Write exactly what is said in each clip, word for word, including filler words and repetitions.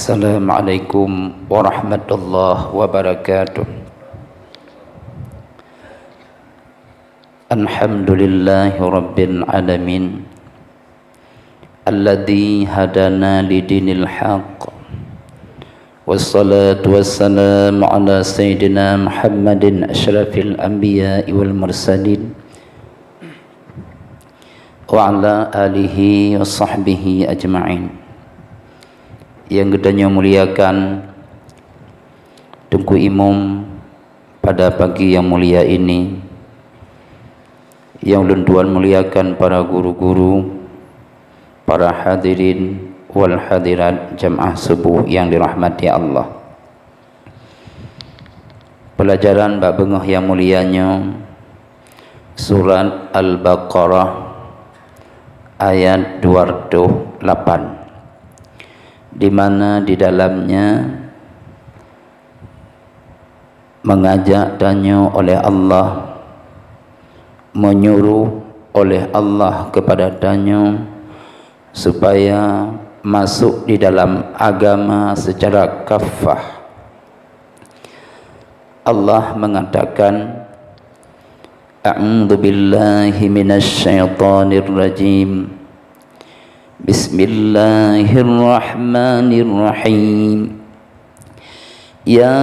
Assalamualaikum warahmatullahi wabarakatuh. Alhamdulillahirabbil alamin. Alladzi hadana lidinil haq. Wassalatu wassalamu ala sayyidina Muhammadin asyrafil anbiya'i wal mursalin. Wa ala alihi wa sahbihi ajma'in. Yang geutanyoe muliakan, Teungku Imum, pada pagi yang mulia ini, yang ulôn tuan muliakan para guru-guru, para hadirin wal hadirat jamaah subuh yang dirahmati Allah. Pelajaran bak beungoh yang mulia nyoe, surat Al-Baqarah ayat dua ratus lapan, di mana di dalamnya mengajak tanyoe oleh Allah, menyuruh oleh Allah kepada tanyoe supaya masuk di dalam agama secara kafah. Allah mengatakan, "A'udzubillahi minasyaitonirrajim. Bismillahirrahmanirrahim. Ya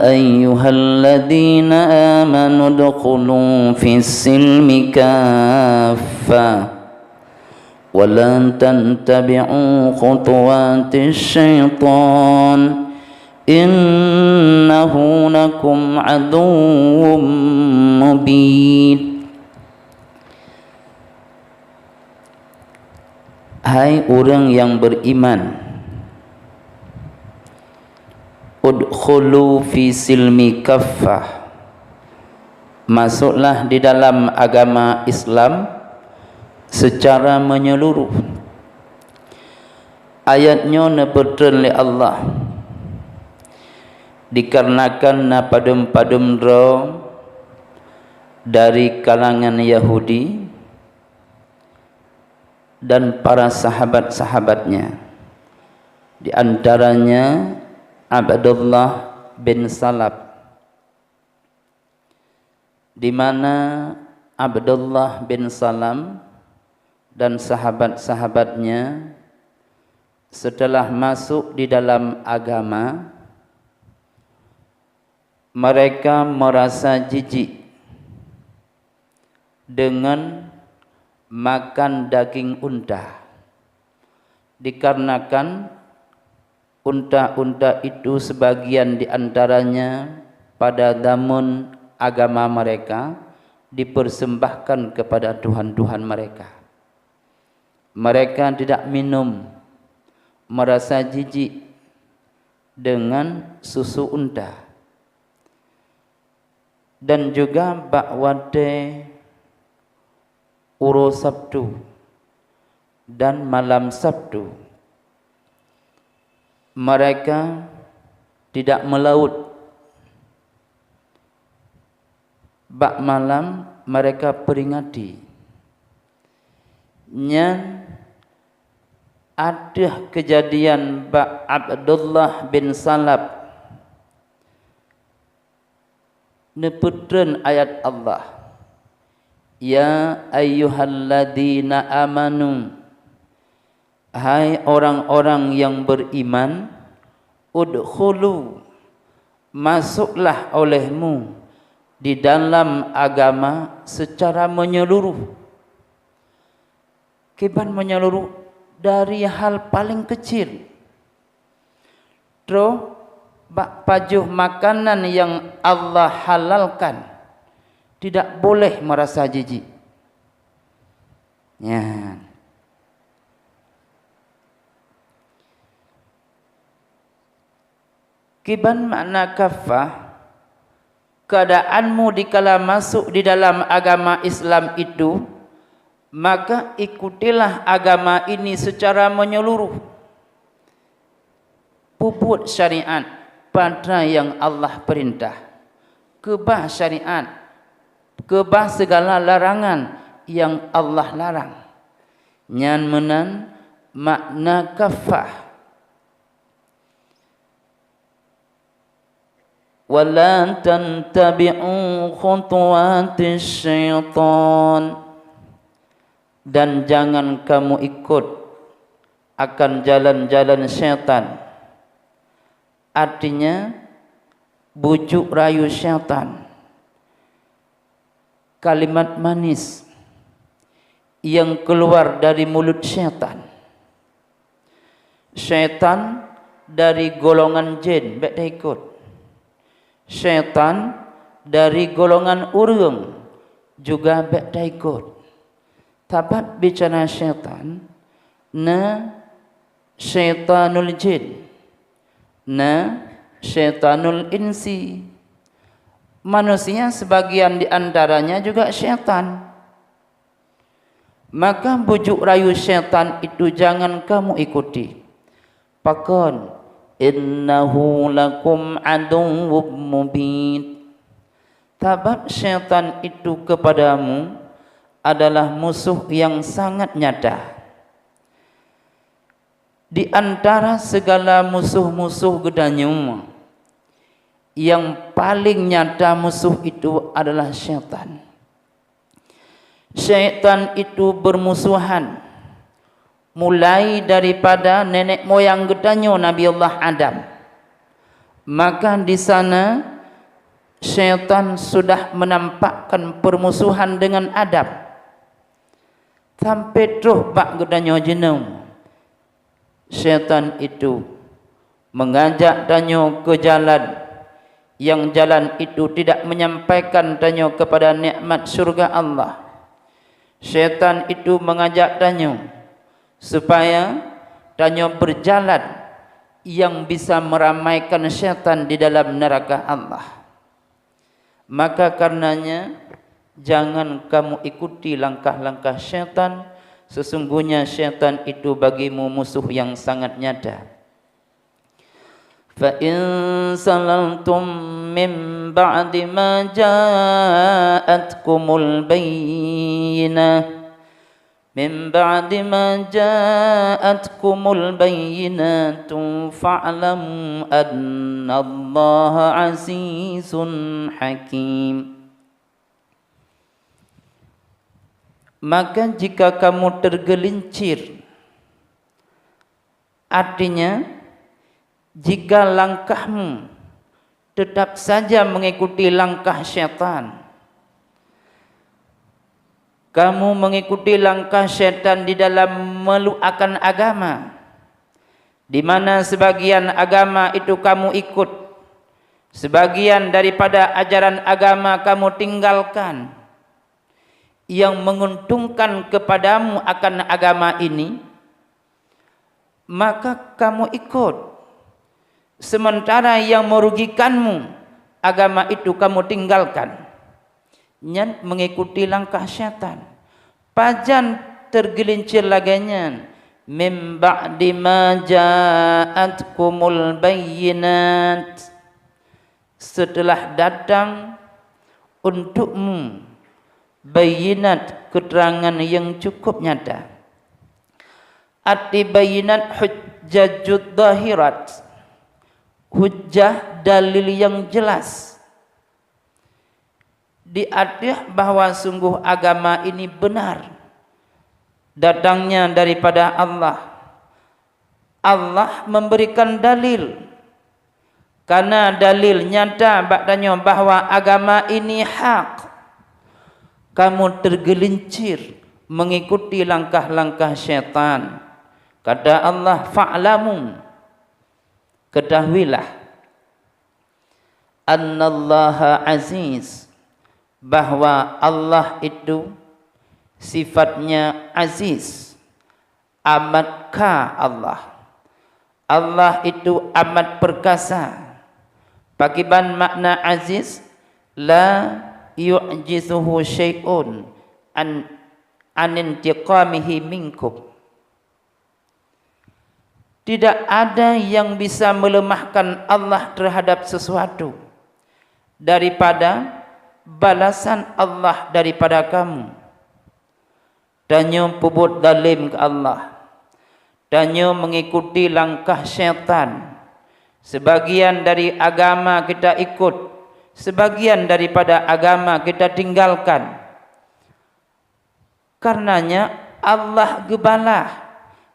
ayyuhalladzina amanu udkhulu fis silmi kaffah." Wa la tattabi'u khutuwatis syaitan, innahu lakum aduwwum mubin. Hai ureuëng nyang beriman, udkhulu fi silmi kaffah, masuklah di dalam agama Islam secara menyeluruh. Ayat nyoe neupeutreun lé Allah, dikarenakan na padum-padum droe dari kalangan Yahudi dan para sahabat-sahabatnya, di antaranya Abdullah bin Salab, di mana Abdullah bin Salam dan sahabat-sahabatnya setelah masuk di dalam agama, mereka merasa jijik dengan makan daging unta, dikarenakan unta-unta itu sebagian di antaranya pada zaman agama mereka dipersembahkan kepada tuhan-tuhan mereka. Mereka tidak minum, merasa jijik dengan susu unta. Dan juga bak watée uroe Sabtu dan malam Sabtu, mereka tidak melaut. Bak malam mereka peringati. Nyan ateueh keujadian bak Abdullah bin Salab neupeutreun ayat Allah, "Ya ayyuhalladzina amanu, hai orang-orang yang beriman, udkhulu, masuklah olehmu di dalam agama secara menyeluruh." Kiban menyeluruh dari hal paling kecil. Troh bak pajoh makanan yang Allah halalkan, tidak boleh merasa jijik. Nyan. Kiban makna kafah, keadaanmu dikala masuk di dalam agama Islam itu, maka ikutilah agama ini secara menyeluruh. Peubuet syariat peue nyang Allah peurintah, keubah syariat, keubah segala larangan nyang Allah larang. Nyan meunan makna kafah. "Wa la tattabi'u khutuwatis syaitan." Dan jangan kamu ikut akan jalan-jalan syaitan. Artinya, bujuk rayu syaitan. Kalimat manis yang keluar dari mulut syaitan. Syaitan dari golongan jin, bék taikot. Syaitan dari golongan ureuëng juga bék taikot. Sabab bicara syaitan, na syaitanul jin, na syaitanul insi. Manusia sebagian di antaranya juga syaitan. Maka bujuk rayu syaitan itu jangan kamu ikuti. Pakon? "Innahu lakum aduwwum mubin." Sabab syaitan itu kepadamu adalah musuh yang sangat nyata. Di antara segala musuh-musuh geutanyoe, yang paling nyata musuh itu adalah syaitan. Syaitan itu bermusuhan mulai daripada nenek moyang geutanyoe Nabi Allah Adam. Maka di sana syaitan sudah menampakkan permusuhan dengan Adam. Sampai troh bak geutanyoe jinoe, syaitan itu mengajak tanyoe ke jalan yang jalan itu tidak menyampaikan tanyoe kepada nikmat syurga Allah. Syaitan itu mengajak tanyoe supaya tanyoe berjalan yang bisa meramaikan syaitan di dalam neraka Allah. Maka karenanya, jangan kamu ikuti langkah-langkah syaitan. Sesungguhnya syaitan itu bagimu musuh yang sangat nyata. "Fa in zalaltum min ba'di ma ja'atkumul bayyinah, min ba'di ma ja'atkumul bayyinatu fa'lamu annallaha azizun hakim." Maka jika kamu tergelincir, artinya, jika langkahmu tetap saja mengikuti langkah syaitan, kamu mengikuti langkah syaitan di dalam meluahkan agama, di mana sebagian agama itu kamu ikut, sebagian daripada ajaran agama kamu tinggalkan, yang menguntungkan kepadamu akan agama ini, maka kamu ikut. Sementara yang merugikanmu, agama itu kamu tinggalkan. Nyan mengikuti langkah syaitan. Pajan tergelincir lagée nyan? "Min ba'di ma ja'atkumul bayyinat." Setelah datang untukmu bayyinat, keterangan yang cukup nyata. Arti bayyinat, hujjatuz zahirat, hujjah, dalil yang jelas. Di ateueh bahwa sungguh agama ini benar, datangnya daripada Allah. Allah memberikan dalil. Karena dalil nyata bak tanyoe bahwa agama ini hak, kamu tergelincir mengikuti langkah-langkah syaitan. Kata Allah, "Fa'lamu," ketahuilah, "annallaha aziz," bahwa Allah itu sifatnya aziz, amat ka Allah. Allah itu amat perkasa. Pakriban makna aziz? "La yu'jizuhu syai'un an, anintiqamihi minkum." Tidak ada yang bisa melemahkan Allah terhadap sesuatu daripada balasan Allah daripada kamu. Tanyoe peubuet zalim keu Allah. Tanyoe mengikuti langkah syaitan. Sebagian dari agama kita ikut, sebagian daripada agama kita tinggalkan. Karenanya Allah geubalah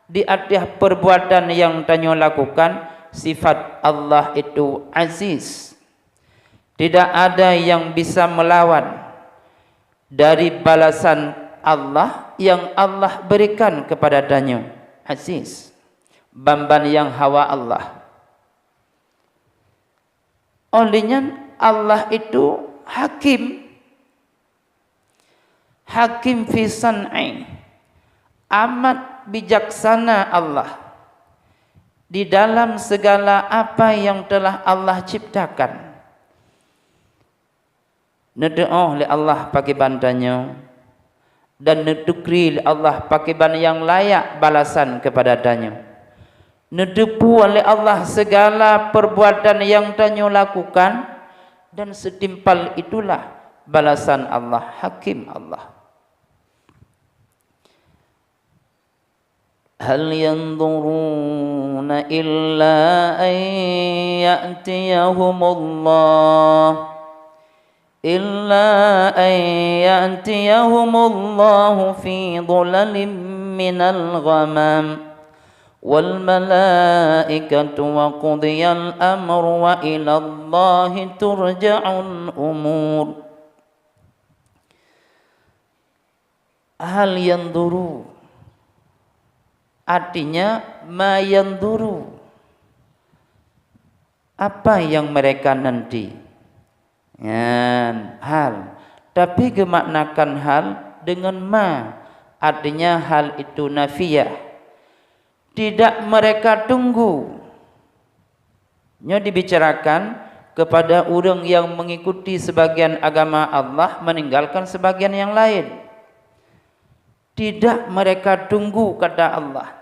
di ateueh perbuatan nyang tanyoe lakukan. Sifat Allah itu Aziz. Tidak ada yang bisa melawan dari balasan Allah yang Allah berikan kepada tanyoe. Aziz, ban-ban nyang hawa Allah. Oleh nyan Allah itu Hakim. Hakim fi san'i. Amat bijaksana Allah di dalam segala apa yang telah Allah ciptakan. Neutuoh lé Allah pakriban tanyoe, dan neutukri lé Allah pakriban nyang layak balasan keupada tanyoe. Neuteupeue lé Allah segala perbuatan nyang tanyoe lakukan, dan setimpal itulah balasan Allah, Hakim Allah. هل ينظرون إلا أن يأتيهم الله، إلا أن يأتيهم الله في ظلل من الغمام، والملائكة وقضي الأمر وإلى الله ترجع الأمور. Hal yanzuru, artinya ma yanzuru, apa yang mereka nanti. Nyan hal, tapi geumaknakan hal dengan ma, artinya hal itu nafiyah. Tidak mereka tunggu. Nyoe dibicarakan kepada ureuëng yang mengikuti sebagian agama Allah, meninggalkan sebagian yang lain. Tidak mereka tunggu, kata Allah.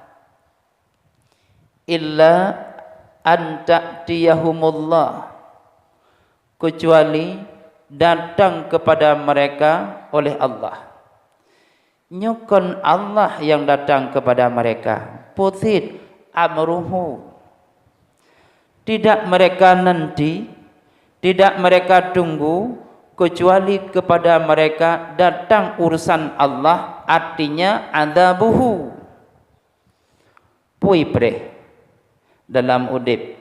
Illa an ta'tiyahumullah, kecuali datang kepada mereka oleh Allah. Nyoe kon Allah yang datang kepada mereka. Putit amruhu. Tidak mereka nanti, tidak mereka tunggu, kecuali kepada mereka datang urusan Allah, artinya adzabuhu. Peue ipreh dalam udeb?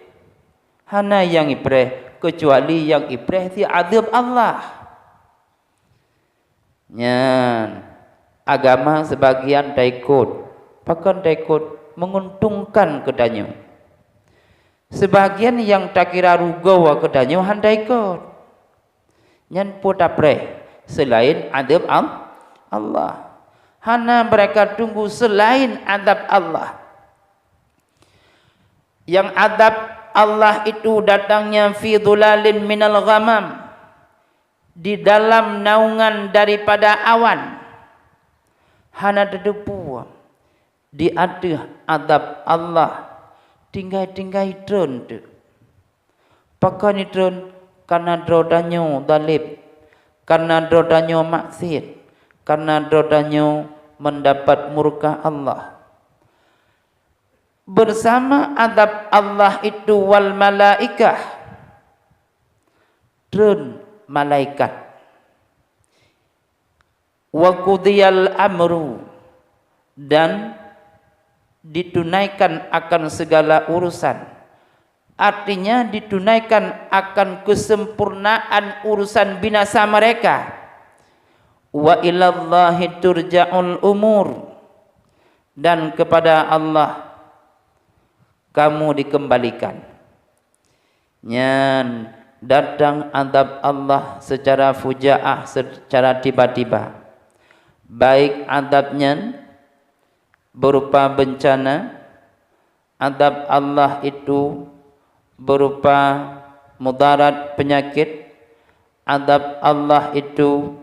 Hana nyang ipreh, kecuali nyang ipreh di adab Allah. Nyan, agama sebagian taikot. Pakon taikot? Menguntungkan keu tanyoe. Sebagian nyang takira rugoe keu tanyoe han taikot. Nyan peue tapreh seulain adab Al-, Allah. Hana mereka tunggu seulain adab Allah. Yang adab Allah itu datangnya fi dhulalin minal ghamam, di dalam naungan daripada awan. Hana teuteupeue di ateueh adab Allah, tinggai-tinggai treun teuk. Pakon treun? Karena droe tanyoe dhalib, karena droe tanyoe maksiet, karena droe tanyoe mendapat murka Allah. Bersama adab Allah itu wal malaikah, treun malaikat. Wa qudiyal amru, dan ditunaikan akan segala urusan. Artinya ditunaikan akan kesempurnaan urusan binasa mereka. Wa ilallahi turja'ul umur, dan kepada Allah kamu dikembalikan. Nyan datang adab Allah secara fujaah, secara tiba-tiba. Baik adab nyan berupa bencana, adab Allah itu berupa mudarat penyakit, adab Allah itu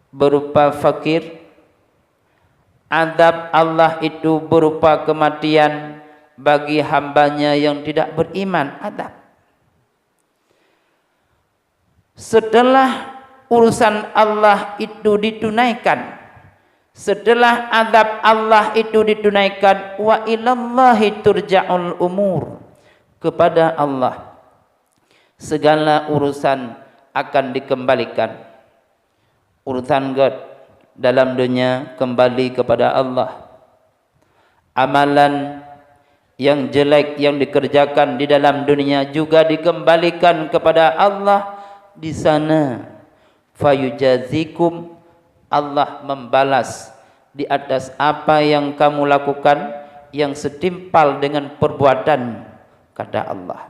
berupa fakir, adab Allah itu berupa kematian bagi hamba-Nya yang tidak beriman, adab. Setelah urusan Allah itu ditunaikan, setelah adab Allah itu ditunaikan, wa ilallahi turja'ul umur, kepada Allah. Segala urusan akan dikembalikan. Urusan gét dalam dunia kembali kepada Allah. Amalan yang jelek yang dikerjakan di dalam dunia juga dikembalikan kepada Allah di sana. Fayujazikum, Allah membalas di atas apa yang kamu lakukan yang setimpal dengan perbuatan, kata Allah.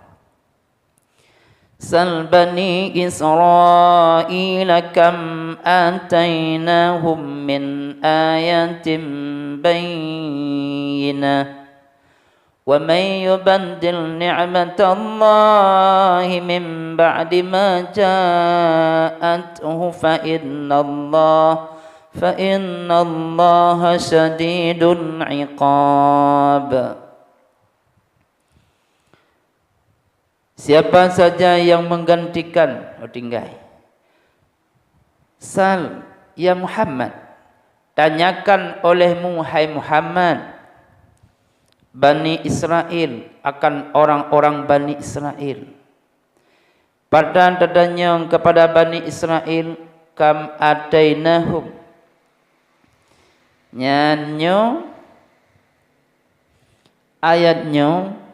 Sal bani Israila kam atainahum min ayatin bayyinah. Wa man yubaddil ni'matallahi min ba'di ma ja'athu fa innallaha, fa innallaha syadidul iqab. Siapa saja yang menggantikan, oh, tinggai. Sal, ya Muhammad, tanyakan olehmu, hai Muhammad, Bani Israel, akan orang-orang Bani Israel. Pada tatanyong kepada Bani Israel, kam atainahum. Nyan nyoe, ayat nyoe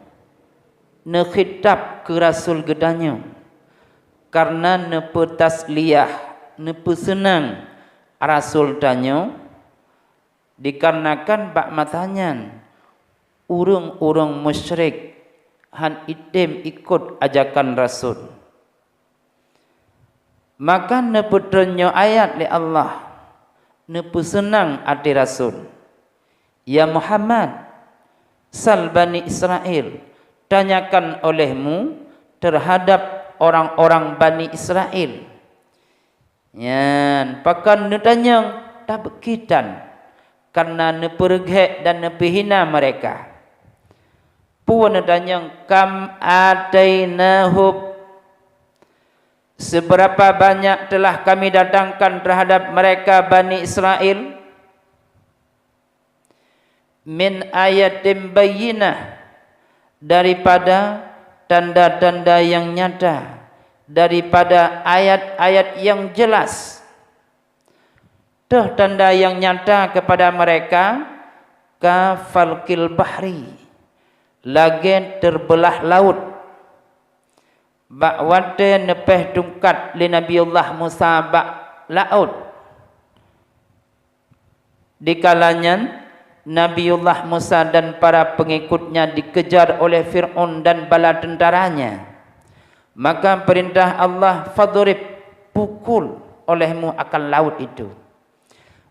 neukhitab keu rasul geutanyoe, kareuna neupeutasliah, neupeuseunang rasul tanyoe, dikarenakan bak masa nyan ureuëng-ureuëng musyrik hán item ikot ajakan rasul. Maka neupeutrön nyoe ayat lé Allah, neupeuseunang até rasul. Ya Muhammad, sal Bani Israel, tanyakan olehmu terhadap orang-orang Bani Israel. Nyan, pakon neutanyong, tabeukitan, kareuna neupeureugét dan neupeuhina mereka. Peue neutanyong, kam atainahum, seberapa banyak telah kami datangkan terhadap mereka Bani Israel? Min ayatin bayyinah, daripada tanda-tanda yang nyata, daripada ayat-ayat yang jelas. Toh tanda yang nyata kepada mereka, ka falqil bahri, lagée terbeulah laut. Bak watée neupéh tungkat lé Nabiullah Musa bak laôt. Dikala nyan, Nabiullah Musa dan para pengikutnya dikejar oleh Fir'aun dan bala tentaranya. Maka perintah Allah, fadrib, pukul olehmu akan laut itu.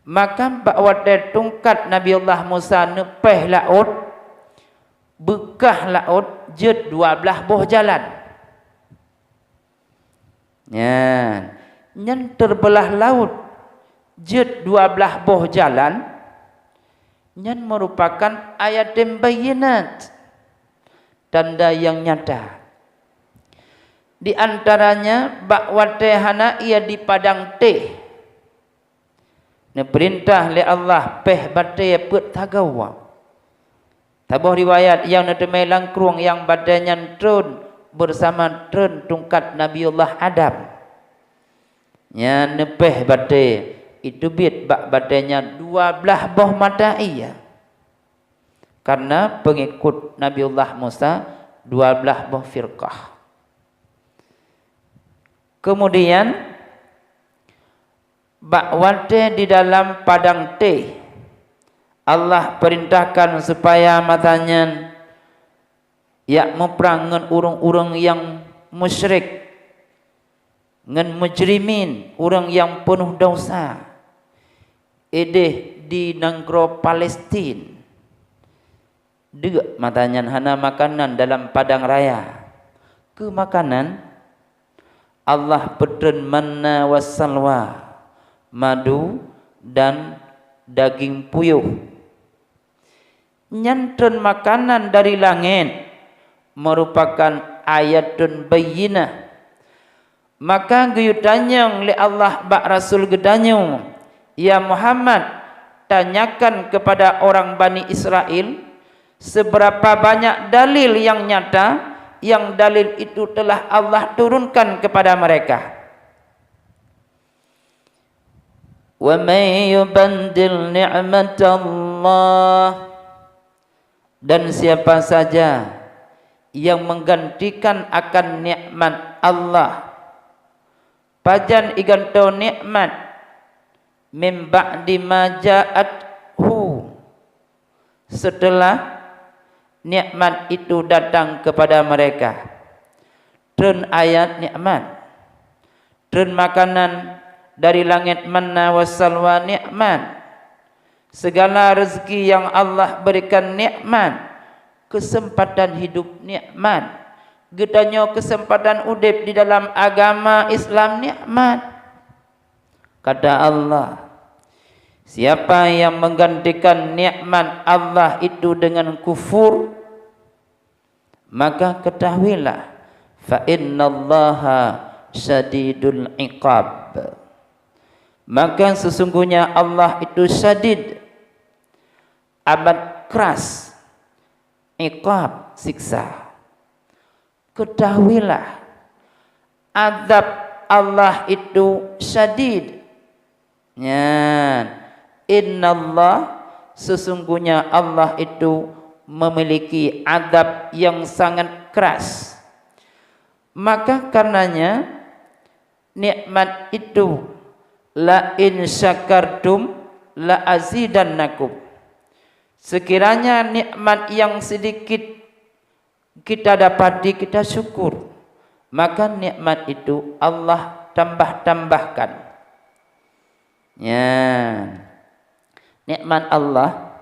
Maka bak watée tungkat Nabiullah Musa neupéh laôt, beukah laôt jeuet dua blaih boh jalan. Nyan, nyan terbeulah laôt jeuet dua blaih boh jalan, nyan meurupakan ayatin bayyinat, tanda yang nyata. Di antaranya bak watée hana ié di padang téh. Neupeurintah lé Allah péh batée peuet sagoe. Saboh riwayat nyang neuteumé lam krueng nyang batée nyan trôn beusama trôn tungkat Nabiullah Adam. Nyan neupéh batée, iteubiet bak batée nyan dua blaih boh mata ié. Kareuna peungikut Nabiullah Musa dua blaih boh firqah. Keumudian, bak watée di dalam padang téh, Allah peurintahkan supaya masa nyan jak muprang ngon ureuëng-ureuëng nyang musyrik, ngon mujrimin, ureuëng nyang peunoh desya, ideh di nanggroe Palestin. Deuk masa nyan hana makanan dalam padang raya. Keu makanan, Allah peutreun manna wassalwa, madu dan daging puyôh. Nyan treun makanan dari langét, meurupakan ayatun bayyinah. Maka geuyue tanyong lé Allah bak Rasul geutanyoe, "Ya Muhammad, tanyakan kepada orang Bani Israel, seberapa banyak dalil yang nyata yang dalil itu telah Allah turunkan kepada mereka. "Wa may yubaddil ni'matallah," dan siapa saja yang menggantikan akan nikmat Allah, pajan igantoe nikmat, "mim ba'di ma ja'athu," setelah nikmat itu datang kepada mereka. Treun ayat nikmat. Treun makanan dari langét, manna wa salwa nikmat. Segala rezeki yang Allah berikan nikmat. Kesempatan hidup nikmat. Geutanyoe kesempatan udeb di dalam agama Islam nikmat. Kata Allah, siapa yang menggantikan nikmat Allah itu dengan kufur, maka ketahuilah, "Fa innallaha syadidul iqab." Maka sesungguhnya Allah itu syadid, amat keras, iqab, siksa. Ketahuilah, azab Allah itu syadid. Nyan, innallah, sesungguhnya Allah itu memiliki azab yang sangat keras. Maka karenanya, nikmat itu, "La in syakartum la azidannakum." Sekiranya nikmat yang sedikit kita dapati, kita syukur, maka nikmat itu Allah tambah-tambahkan. Ya, nikmat Allah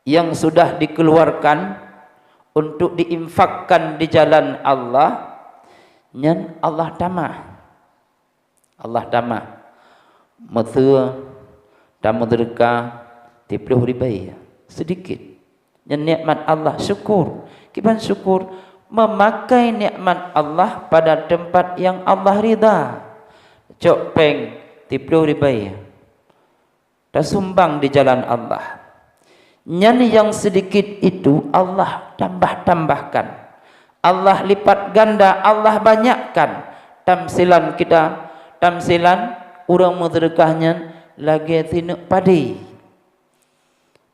yang sudah dikeluarkan untuk diinfakkan di jalan Allah, nyan Allah tamah. Allah tamah. Meuseu tameuseudeukah siplôh ribèe, sedikit. Nyan nikmat Allah, syukur. Kiban syukur, memakai nikmat Allah pada tempat yang Allah ridha. Cok péng siplôh ribèe, tasumbang di jalan Allah. Nyan nyang sedikit itu Allah tambah-tambahkan. Allah lipat ganda, Allah banyakkan. Tamsilan kita, tamsilan ureuëng meuseudeukah nyan lagée sineuk padé.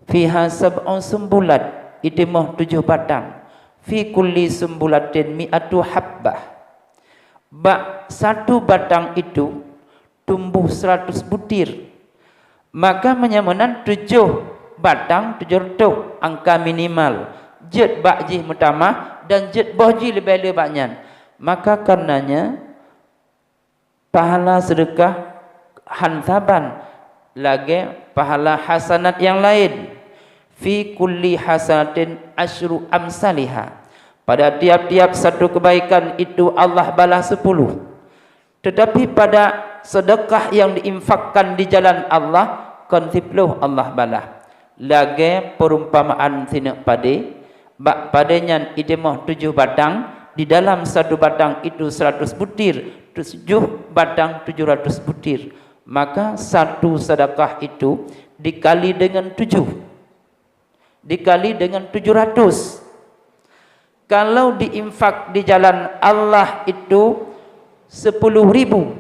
"Fiha sab'u sumbulat," itimoh tujoh batang. "Fi kulli sumbulatin mi'atu habbah." Bak satu batang itu tumbuh seratus butir. Maka meunyoe meunan tujoh batang tujoh reutôh angka minimal, jeuet bak jih meutamah dan jeuet boh jih leubeh le bak nyan. Maka karenanya pahala seudeukah han saban lagée pahala hasanat nyang laén. "Fi kulli hasanatin asyru amsaliha." Pada tiap-tiap satu kebaikan itu Allah balas sepuluh. Tetapi pada sedekah yang diinfakkan di jalan Allah, kon siplôh Allah balah. Lagée perumpamaan sineuk padé, bak padé nyan itimoh tujoh batang, di dalam satu batang itu seratus butir, tujoh batang tujoh ratus butir. Maka satu sedekah itu dikali dengan tujoh. Dikali dengan tujoh ratus. Kalau diinfak di jalan Allah itu sepuluh ribu,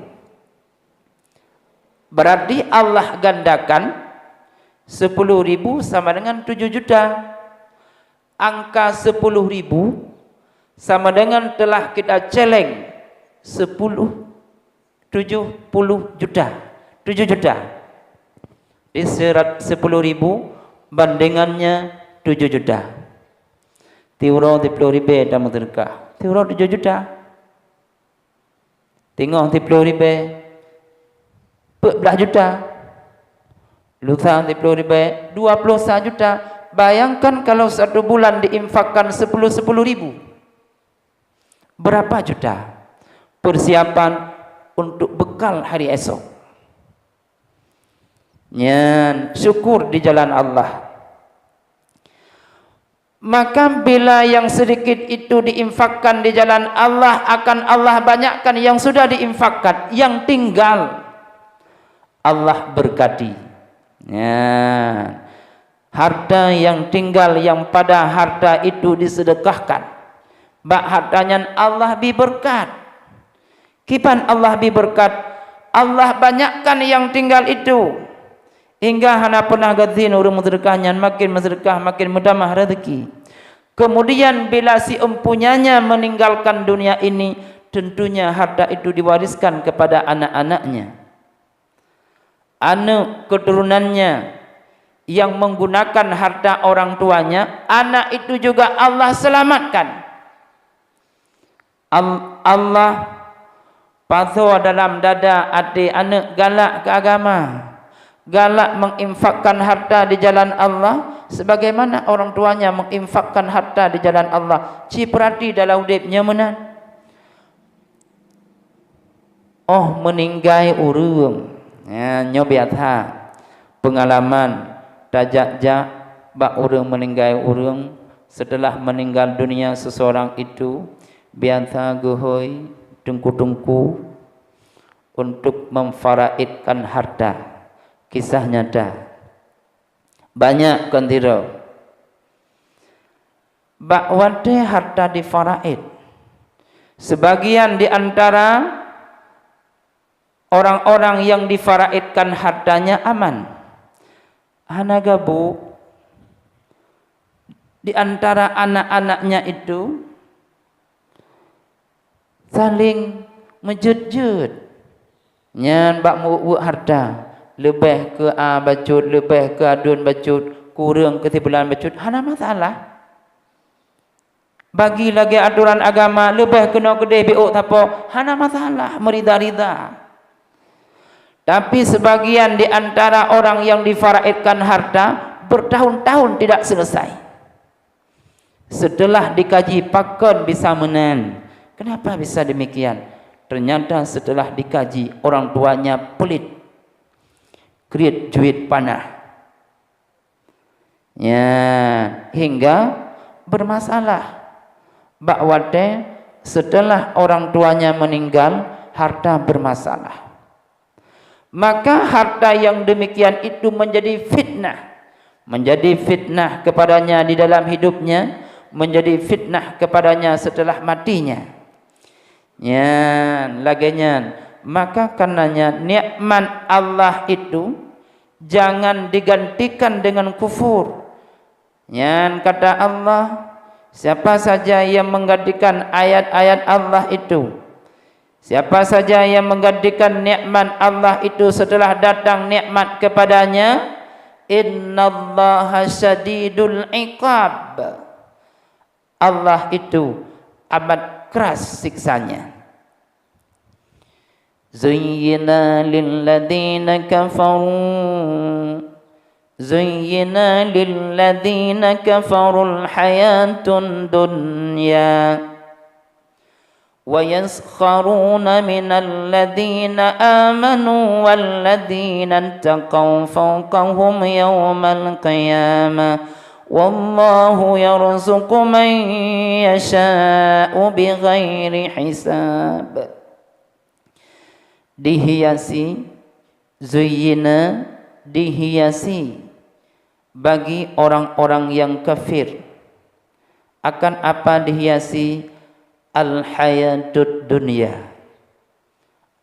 berarti Allah gandakan, sepuluh ribu sama dengan tujoh juta. Angka sepuluh ribu sama dengan telah kita celeng sepuluh, tujoh puluh juta. Tujoh juta. Di serat-, sepuluh ribu bandingannya tujoh juta. Tiuroe siplôh ribèe tameuseudeukah. Tiuroe tujoh juta. Teungoh siplôh ribèe, peuet blaih juta. Lusa siplôh ribèe, dua puluh sa juta. Bayangkan kalau satu bulan diinfakkan sepuluh, sepuluh ribu. Berapa juta? Persiapan untuk bekal hari esok. Nyan, syukur di jalan Allah. Maka bila yang sedikit itu diinfakkan di jalan Allah, akan Allah banyakkan yang sudah diinfakkan, yang tinggal Allah berkati. Ya. Harta yang tinggal yang pada harta itu disedekahkan. Bak harta nyan Allah bi beureukat. Kiban Allah bi beureukat? Allah banyakkan nyang tinggal itu, hingga hana peunah gadhin ureuëng meuseudeukah nyan, makin meuseudeukah makin meutamah rezeki. Kemudian bila si empunyanya meninggalkan dunia ini, tentunya harta itu diwariskan kepada anak-anaknya. Aneuk keturunannya yang menggunakan harta orang tuanya, anak itu juga Allah selamatkan. Al-, Allah pasoe dalam dada até aneuk galak keu agama, galak menginfakkan harta di jalan Allah, sebagaimana orang tuanya menginfakkan harta di jalan Allah. Ci peurati dalam udeb nyoe meunan. Oh meuninggai ureuëng. Ya, nyoe biasa peungalaman tajak-jak bak ureuëng meuninggai ureuëng, setelah meninggal dunia seseorang itu, biasa geuhôi teungku-teungku untuk memfaraidkan harta. Kisah nyata. Banyak kon sidroe. Bak watée harta difaraid, sebagian di antara orang-orang yang difaraidkan hartanya aman. Hana gabuk di antara anak-anaknya itu saling meujeuet-jeuet. Nyan bak meuweuek-weuek harta, leubeh keu a bacut, leubeh keu aduen bacut, kureueng keu sibulan bacut, hana masalah. Bagi lagée atoran agama, leubeh keunoe keudeh biôk sapo, hana masalah, meurida-rida. Tapi sebagian di antara orang yang difaraidkan harta bertahun-tahun tidak selesai. Setelah dikaji pakon bisa meunan, kenapa bisa demikian? Ternyata setelah dikaji, orang tuanya pelit, kriet juet panah. Ya, hingga bermasalah. Bak watée setelah orang tuanya meninggal, harta bermasalah. Maka harta yang demikian itu menjadi fitnah. Menjadi fitnah kepadanya di dalam hidupnya, menjadi fitnah kepadanya setelah matinya. Nyan, lagée nyan. Maka karenanya nikmat Allah itu jangan digantikan dengan kufur. Nyan kata Allah, siapa saja yang menggantikan ayat-ayat Allah itu, siapa saja yang menggantikan nikmat Allah itu setelah datang nikmat kepadanya, innallaha syadidul iqab. Allah itu amat keras siksanya. Zuyyina lilladzina kafaru, zuyyina lilladzina kafarul hayatud dunya, wa yaskharuna minal ladzina amanu wal ladzina taqaw fawqahum yaumal qiyamah, wallahu yarzuqu man yasha'u bighairi hisab. Dihiasi, zuyyina, dihiasi bagi orang-orang yang kafir. Akan apa dihiasi? Al-hayatud dunya,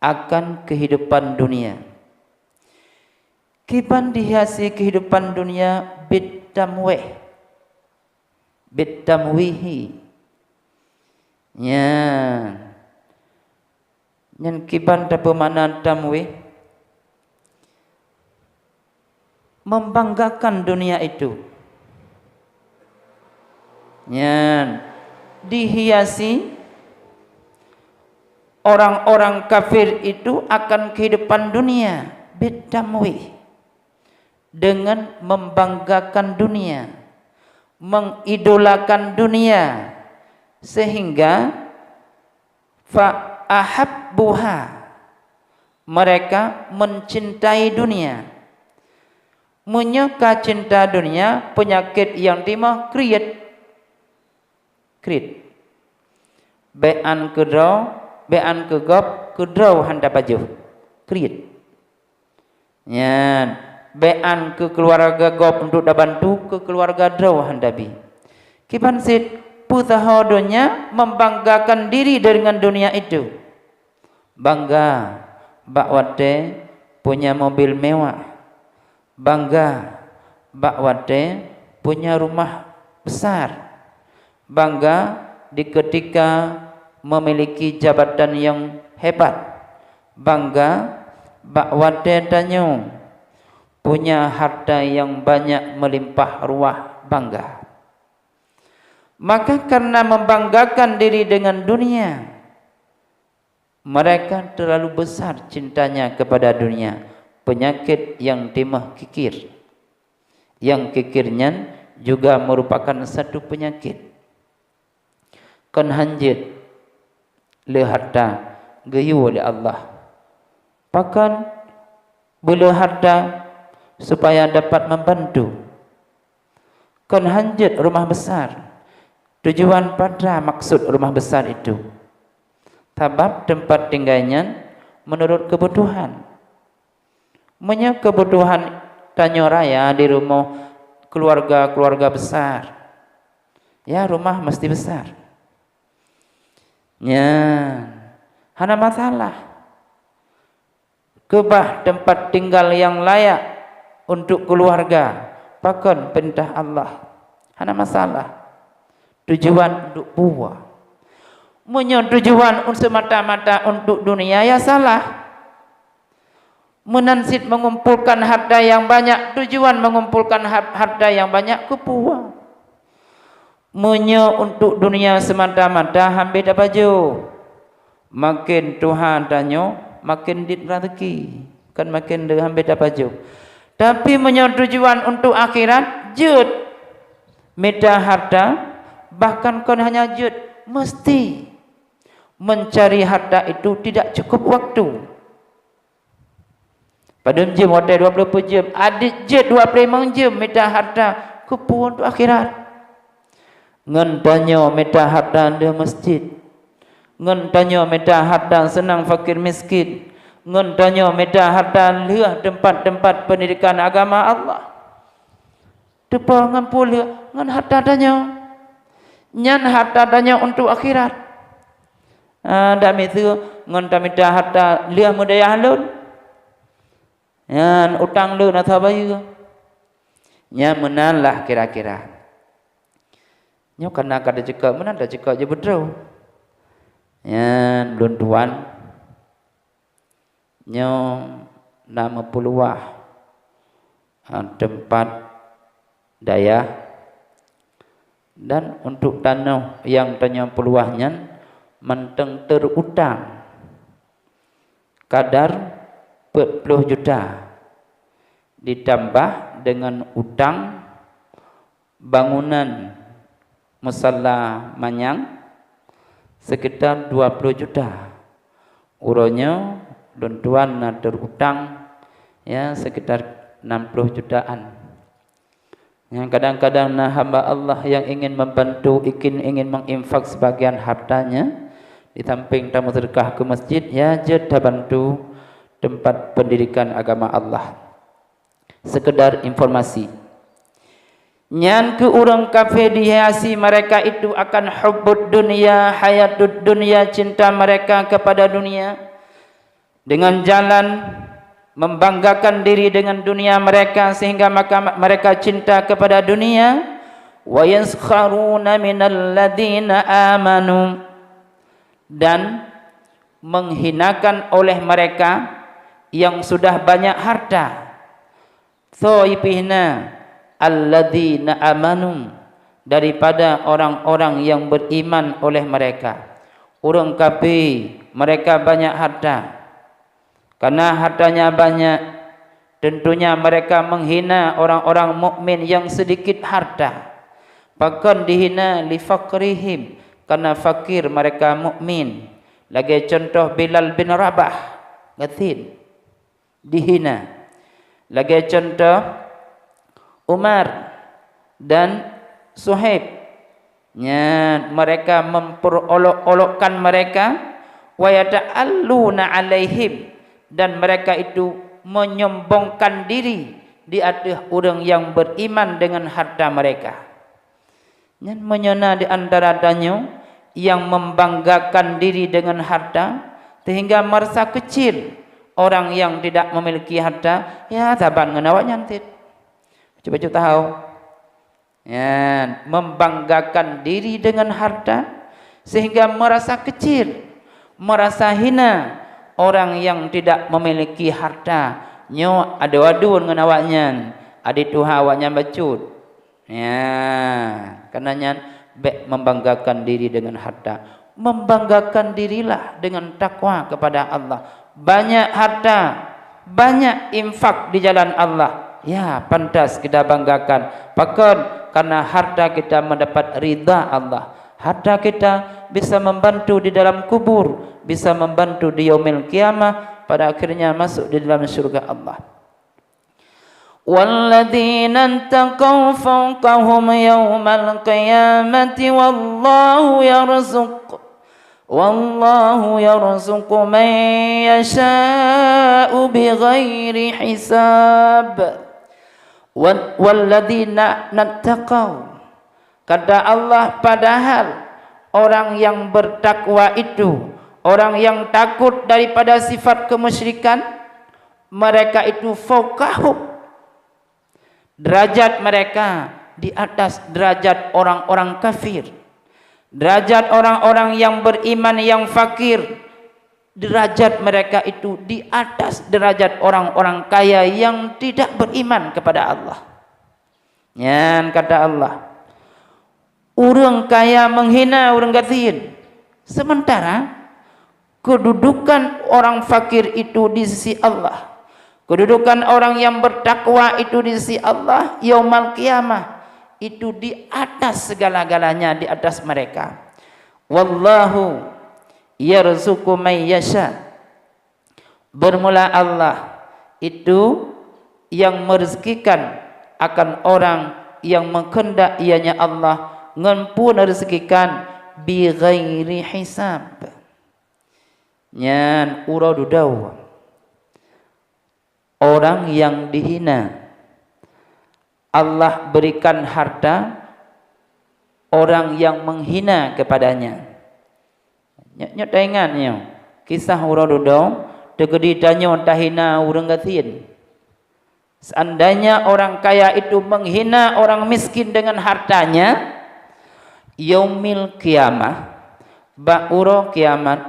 akan kehidupan dunia. Kiban dihiasi kehidupan dunia? Bitamwih, bitamwihi. Nyan. Nyan kiban tapeumakna tamwih, membanggakan dunia itu. Nyan dihiasi orang-orang kafir itu akan kehidupan dunia, bitamwih, dengan membanggakan dunia, mengidolakan dunia, sehingga fa ahabbuha, mereka mencintai dunia. Meunyoe ka cinta dunia, peunyakét nyang timoh kriet. Kriet. Bék an keudroe, bék an keu gob, keudroe hana pajoh. Kriet. Nyan, bék an keu keuluwarga gob untuk tabantu, keu keuluwarga droe hana bi. Kiban cit Peue saho donya membanggakan diri dengan dunia itu. Bangga bak watée punya mobil mewah. Bangga bak watée punya rumah besar. Bangga di ketika memiliki jabatan yang hebat. Bangga bak watée tanyoe punya harta yang banyak melimpah ruah, bangga. Maka karena membanggakan diri dengan dunia, mereka terlalu besar cintanya kepada dunia, penyakit yang timah kikir. Yang kikir nyan juga merupakan satu penyakit. Kon hanjeuet le harta geuyue lé Allah. Pakon beule harta supaya dapat membantu. Kon hanjeuet rumah besar. Tujuan pada maksud rumah besar itu. Sabab tempat tinggai nyan menurut kebutuhan. Meunyoe kebutuhan tanyoe raya di rumoh keluarga-keluarga besar, ya, rumah mesti besar. Nyan hana masalah. Keubah tempat tinggal yang layak untuk keluarga, pakon peurintah Allah. Hana masalah. Tujuan untuk peue? Meunyoe tujuan un-, semata-mata untuk dunia, ya salah. Meunan cit mengumpulkan harta yang banyak, tujuan mengumpulkan har-, harta yang banyak keu peue? Meunyoe untuk dunia semata-mata, hambét tapajoh. Maken tuha tanyoe, maken dit raseuki, kan maken deuh hambét tapajoh. Tapi meunyoe tujuan untuk akhirat, jeuet mita harta, bahkan kon hanya jeuet, mesti mencari harta itu tidak cukup waktu. Padum jeuem watée dua ploh peuet jeuem, adet jeuet dua ploh limong jeuem mita harta keu peue? Untuk akhirat. Ngon tanyoe mita harta deuh masjid. Ngon tanyoe mita harta seunang fakir miskin. Ngon tanyoe mita harta lheueh teumpat-teumpat peundidikan agama Allah. Teupeue ngon peue lheueh? Ngon harta tanyoe. Nyan harta tanyoe untuk akhirat. Ah, dak miseue ngon tamita harta lheueh meudayah lôn. Nyan utang lôn asa bayeue. Nyan meunan lah kira-kira. Nyoe kana ka teuceukok meunan teuceukok jeuet beudroe. Nyan lôn tuan. Nyoe na meupeuluwah, ha, teumpat dayah, dan untuk tanoh nyang tanyoe peuluwah nyan mantong teurutang kadar peuet ploh juta, ditambah deungon utang bangunan musala manyang sekitar dua ploh juta. Uroe nyoe lôn tuan na teurutang, ya, sekitar enam ploh jutaan. Nyang kadang-kadang na hamba Allah yang ingin membantu, ingin, ingin menginfak sebagian hartanya, di samping tameuseudeukah ke masjid, ya, jeuet tabantu tempat pendidikan agama Allah. Sekedar informasi. Nyan keuh ureuëng kafé dihiasi mereka itu akan hubbud dunya, hayatud dunya, cinta mereka kepada dunia, dengan jalan membanggakan diri dengan dunia mereka, sehingga maka mereka cinta kepada dunia. Wa yaskharuna minal ladzina amanu, dan menghinakan oleh mereka yang sudah banyak harta. Soe ipihna? Alladzina amanu, daripada orang-orang yang beriman oleh mereka. Ureuëng kafé, mereka banyak harta. Karena hartanya banyak, tentunya mereka menghina orang-orang mukmin yang sedikit harta. Pakon dihina? Li faqrihim, karena fakir mereka mukmin. Lagée contoh Bilal bin Rabah, gasien dihina. Lagée contoh Umar dan Suhaib, nyan mereka memperolok-olokkan mereka, wa yata'alluna alaihim, dan mereka itu menyombongkan diri di ateueh ureuëng yang beriman dengan harta mereka. Nyan meunyoe na di antara tanyoe nyang membanggakan diri dengan harta, sehingga merasa kecil orang yang tidak memiliki harta, ya, saban ngon awaknyan cit. Bacut-bacut tahu. Ya, membanggakan diri dengan harta, sehingga merasa kecil, merasa hina orang yang tidak memiliki harta. Nyoe adu-adu ngon awaknyan, adik tuha awaknyan bacut. Ya, karena nyan bék membanggakan diri dengan harta. Membanggakan dirilah dengan takwa kepada Allah. Banyak harta, banyak infak di jalan Allah. Ya, pantas kita banggakan. Pakon? Karena harta kita mendapat ridha Allah. Harta kita bisa membantu di dalam kubur, bisa membantu di yaumil qiyamah, pada akhirnya masuk di dalam syurga Allah. والذين اتقوا فوقهم يوم القيامة والله يرزق والله يرزق من يشاء بغير حساب. والذين اتقوا Kata Allah, padahal orang yang bertakwa itu, orang yang takut daripada sifat kemusyrikan, mereka itu fawqahum. Derajat mereka di atas derajat orang-orang kafir. Derajat orang-orang yang beriman yang fakir, derajat mereka itu di atas derajat orang-orang kaya yang tidak beriman kepada Allah. Nyan kata Allah, ureuëng kaya menghina ureuëng gasien, sementara kedudukan orang fakir itu di sisi Allah, kedudukan orang yang bertakwa itu di sisi Allah, yaumal qiyamah, itu di atas segala-galanya, di atas mereka. Wallahu yarzuqu may yasha. Bermula Allah itu yang merezekikan akan orang yang mengkehendak, ianya Allah, ngon pun rezekikan bi ghairi hisab. Nyan uroe dudoe. Orang yang dihina, Allah berikan harta orang yang menghina kepadanya. Nyoe, nyoe taingat nyoe, kisah uroe dudoe, teukeudi tanyoe tahina ureuëng gasien. Seandainya orang kaya itu menghina orang miskin dengan hartanya, yaumil qiyamah, bak uroe kiamat,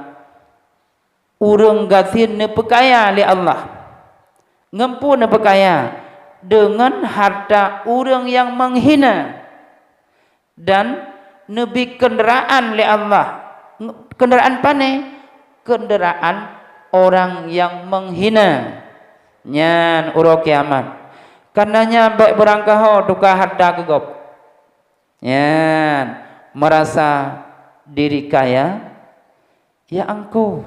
ureuëng gasien neupeukaya lé Allah. Ngon peue neupeukaya? Deungon harta ureuëng nyang menghina. Dan neubi keundaraan lé Allah. Keundaraan pane? Keundaraan orang nyang menghina. Nyan uroe kiamat. Karenanya bék beurangkaho tuka harta keu gob. Nyan, merasa diri kaya, ya angkuh,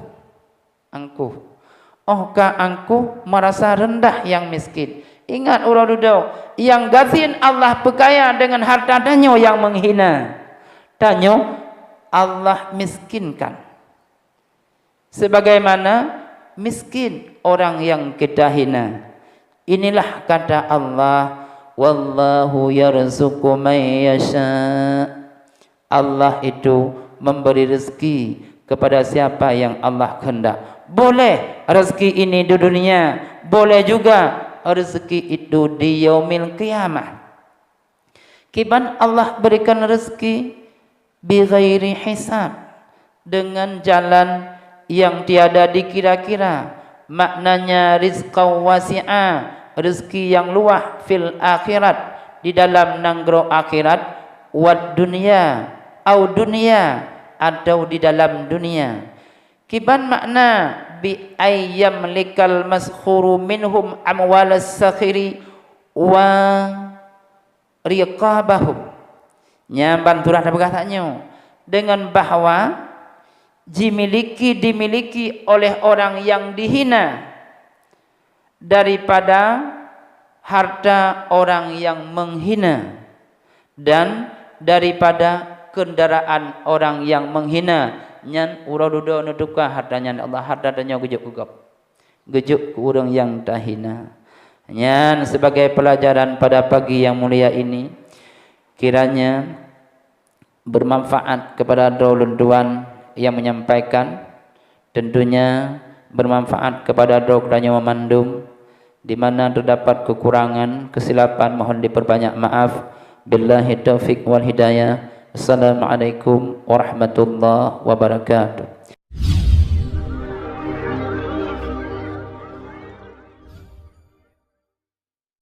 angkuh. Óh ka angkuh, merasa rendah nyang miskin. Ingat uroe dudoe, nyang gasien Allah peukaya deungon harta tanyoe nyang menghina. Tanyoe Allah miskinkan. Sebagaimana miskin orang yang kita hina. Inilah kata Allah, "Wallahu yarzuqu may yasha." Allah itu memberi rezeki kepada siapa yang Allah kehendak. Boleh rezeki ini di dunia, boleh juga rezeki itu di yaumil qiyamah. Kiban Allah berikan rezeki bi ghairi hisab, dengan jalan yang tiada dikira-kira, maknanya rizqan wasi'a, rezeki yang luah, fil akhirat, di dalam nanggroe akhirat, wad dunya, au dunya, atau di dalam dunia. Kiban makna bi ayyamlikal maskhuru minhum amwalas sakhiri wa riqabahum. Nyan ban surah tapeugah tanyoe, deungon bahwa jimiliki, dimiliki oleh orang yang dihina daripada harta orang yang menghina dan daripada kendaraan orang yang menghina, nyan uroe dudoe neutuka harta nyan Allah, harta tanyoe geujok keu gob. Geujok keu ureuëng nyang tahina. Nyan sebagai pelajaran pada pagi yang mulia ini, kiranya bermanfaat kepada droe lôn tuan yang menyampaikan, tentunya bermanfaat kepada droe geutanyoe mandum. Di mana terdapat kekurangan, kesilapan, mohon diperbanyak maaf. Billahi taufik wal hidayah. Assalamualaikum warahmatullahi wabarakatuh.